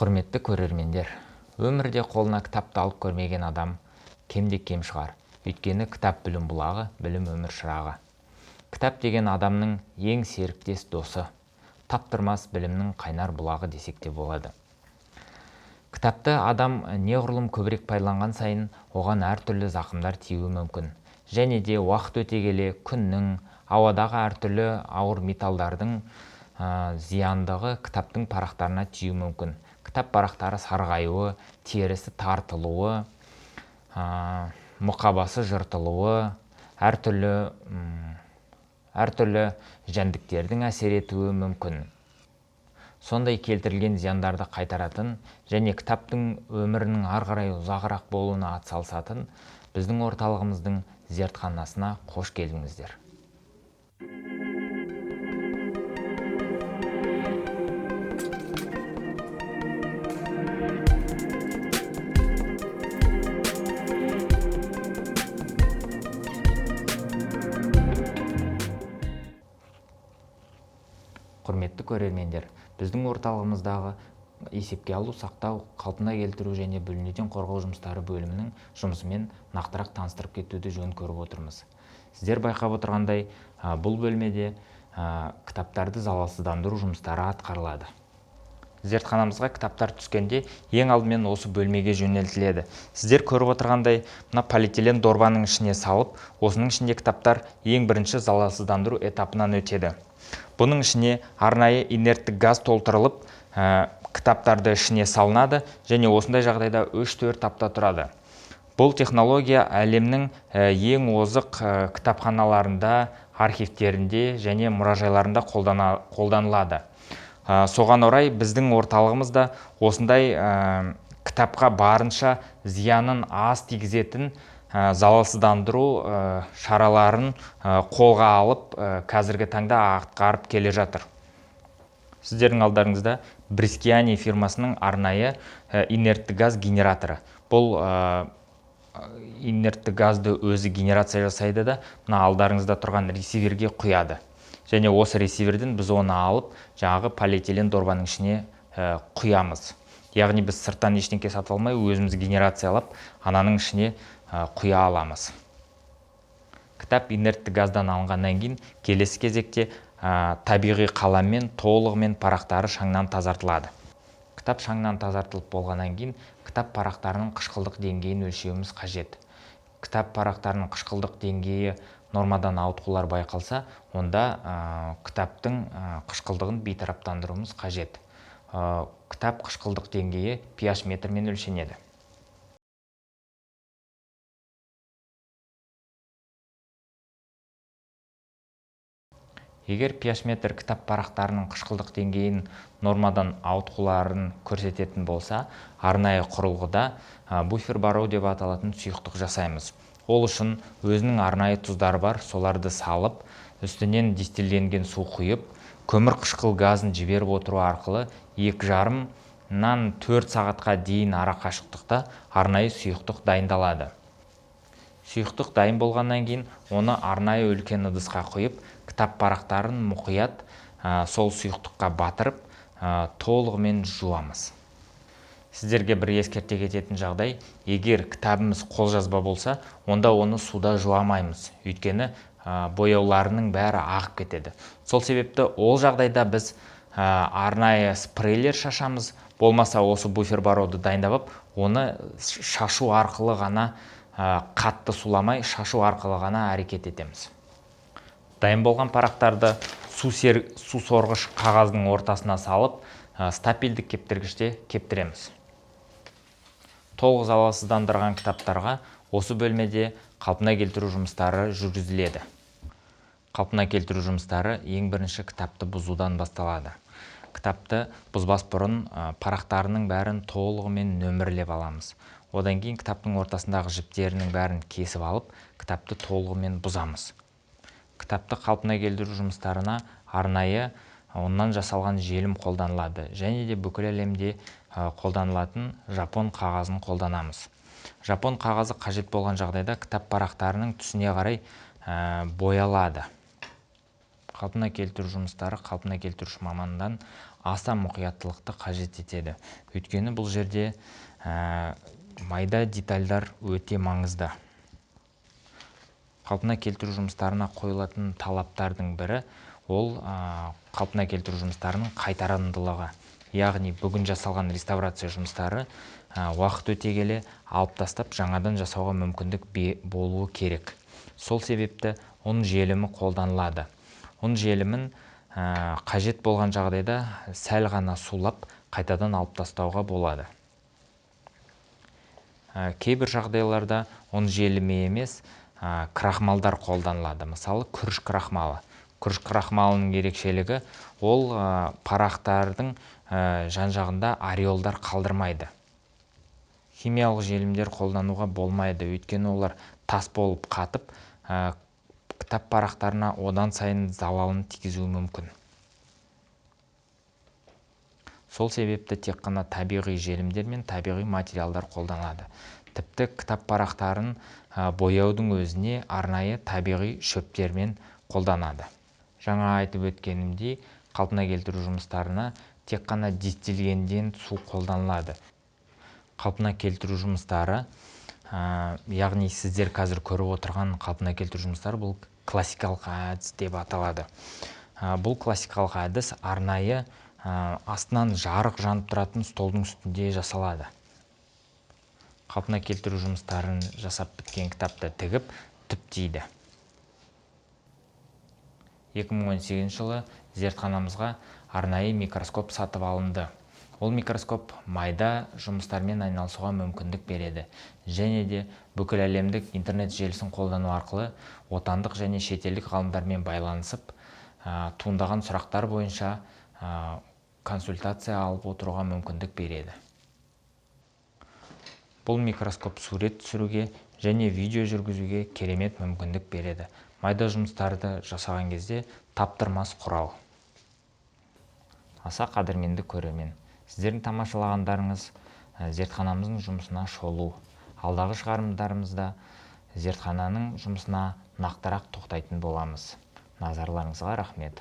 Құрметті көрермендер, өмірде қолына кітапты алып көрмеген адам кемде кем шығар. Өйткені кітап білім бұлағы, білім өмір шырағы. Кітап деген адамның ең серіктес досы, таптырмас білімнің қайнар бұлағы десек те болады. Кітапты адам неғұрлым көбірек пайдаланған сайын оған әртүрлі зақымдар тиюі мүмкін. Және де уақыт өте келе күннің, ауадағы әртүрлі ауыр металдардың зияндығы кітаптың парақтарына тиюі мүмкін. Кітап парақтары сарғаюы, терісі тартылуы, мұқабасы жыртылуы, әртүрлі жәндіктердің әсер етуі мүмкін. Сондай келтірілген зияндарды қайтаратын және кітаптың өмірінің ары қарай ұзағырақ болуына атсалысатын біздің орталығымыздың зертханасына қош келдіңіздер. Құрметті көрермендер, біздің орталығымыздағы есепке алу, сақтау, қалпына келтіру және бүлінуден қорғау жұмыстары бөлімінің жұмысымен нақтырақ таныстырып кетуді жөн көріп отырмыз. Сіздер байқап отырғандай, бұл бөлмеде кітаптарды залалсыздандыру жұмыстары атқарылады. Зертханамызға кітаптар түскенде ең алдымен осы бөлмеге жөнелтіледі. Сіздер көріп отырғандай, мына полиэтилен дорбаның ішіне салып, осының ішінде кітаптар ең бірінші залалсыздандыру этапынан өтеді. Бұның ішіне арнайы инерттік газ толтырылып, кітаптарды ішіне салынады және осындай жағдайда 3-4 апта тұрады. Бұл технология әлемнің ең озық кітапханаларында, архивтерінде және мұражайларында қолданылады. Соған орай біздің орталығымызда осындай кітапқа барынша зиянын аз тигізетін залалсыздандыру шараларын қолға алып, қазіргі таңда атқарып келе жатыр. Сіздердің алдарыңызда Брискиани фирмасының арнайы инертті газ генераторы. Бұл инертті газды өзі генерация жасайды да, мына алдарыңызда тұрған ресиверге құяды. Және осы ресиверден біз оны алып, жаңағы полиэтилен дорбаның ішіне құямыз. Яғни біз сырттан ештеңке сатып алмай, өзіміз генерациялап, ананың ішіне құя аламыз. Кітап инертті газдан алынғаннан кейін келесі кезекте табиғи қаламмен толығымен парақтары шаңнан тазартылады. Кітап шаңнан тазартылып болғаннан кейін кітап парақтарының қышқылдық деңгейін өлшеуіміз қажет. Кітап парақтарының қышқылдық деңгейі нормадан ауытқулар байқалса, онда кітаптың қышқылдығын бейтараптандыруымыз қажет. Кітап қышқылдық деңгейі pH метрмен өлшенеді. Егер pH метр кітап парақтарының қышқылдық деңгейін нормадан ауытқуларын көрсететін болса, арнайы құрылғыда буфер бару деп аталатын сұйықтық жасаймыз. Ол үшін өзінің арнайы тұздары бар, соларды салып, үстінен дистилленген су құйып, көмір қышқыл газын жіберіп отыру арқылы екі жарымнан 4 сағатқа дейін ара қашықтықта арнайы сұйықтық дайындалады. Сұйықтық дайын болғаннан кейін оны арнайы үлкен ыдысқа құйып, кітап парақтарын мұқият сол сұйықтыққа батырып, толығымен жуамыз. Сіздерге бір ескерте кететін жағдай, егер кітабымыз қолжазба болса, онда оны суда жуамаймыз. Өйткені бояуларының бәрі ағып кетеді. Сол себепті ол жағдайда біз арнайы спрейлер шашамыз, болмаса осы буфер бароды дайындап алып, оны шашу арқылы ғана, қатты суламай, шашу арқылы ғана әрекет етеміз. Дайын болған парақтарды су сорғыш қағаздың ортасына салып, стапельдік кептіргіште кептіреміз. Толық залалсыздандырған кітаптарға осы бөлмеде қалпына келтіру жұмыстары жүргізіледі. Қалпына келтіру жұмыстары ең бірінші кітапты бұзудан басталады. Кітапты бұзбас бұрын парақтарының бәрін толығымен нөмірлеп аламыз. Одан кейін кітаптың ортасындағы жіптерінің бәрін кесіп алып, кітапты толығымен бұзамыз. Кітапты қалпына келтіру жұмыстарына арнайы оннан жасалған желім қолданылады. Және де бүкіл әлемде қолданылатын жапон қағазын қолданамыз. Жапон қағазы қажет болған жағдайда кітап парақтарының түсіне қарай боялады. Қалпына келтіру жұмыстары қалпына келтіруші мамандан аса мұқияттылықты қажет етеді. Өйткені бұл жерде майда детальдар өте маңызды. Қалпына келтіру жұмыстарына қойылатын талаптардың бірі ол қалпына келтіру жұмыстарының қайтарымдылығы. Яғни бүгін жасалған реставрация жұмыстары уақыт өте келе алып тастап жаңадан жасауға мүмкіндік болуы керек. Сол себепті ұн желімі қолданылады. Ұн желімін қажет болған жағдайда сәл ғана сулап қайтадан алып тастауға болады. Кейбір жағдайларда ұн желімі емес, крахмалдар қолданылады. Мысалы, күріш крахмалы. Күріш крахмалының ерекшелігі ол парақтардың жан-жағында ореолдар қалдырмайды. Химиялық желімдер қолдануға болмайды, өйткені олар тас болып қатып, кітап парақтарына одан сайын залалын тигізуі мүмкін. Сол себепті тек қана табиғи желімдер мен табиғи материалдар қолданылады. Тіпті кітап парақтарын бояудың өзіне арнайы табиғи шөптермен қолданады. Жаңа айтып өткенімдей, қалпына келтіру жұмыстарына тек қана дистилденген су қолданылады. Қалпына келтіру жұмыстары, яғни сіздер қазір көріп отырған қалпына келтіру жұмыстары бұл классикалық әдіс деп аталады. Бұл классикалық әдіс арнайы астынан жарық жанып тұратын столдың үстінде жасалады. Қалпына келтіру жұмыстарын жасап біткен кітапты тігіп, түптейді. 2018 жылы зертханамызға арнайы микроскоп сатып алынды. Ол микроскоп майда жұмыстармен айналысуға мүмкіндік береді. Және де бүкіл әлемдік интернет желісін қолдану арқылы отандық және шетелдік ғалымдармен байланысып, туындаған сұрақтар бойынша консультация алып отыруға мүмкіндік береді. Бұл микроскоп сурет түсіруге және видео жүргізуге керемет мүмкіндік береді. Майда жұмыстарды жасаған кезде таптырмас құрал. Аса қадірменді көрермен, сіздердің тамашалағандарыңыз зертханамыздың жұмысына шолу. Алдағы шығарымдарымызда зертхананың жұмысына нақтырақ тоқтайтын боламыз. Назарларыңызға рахмет.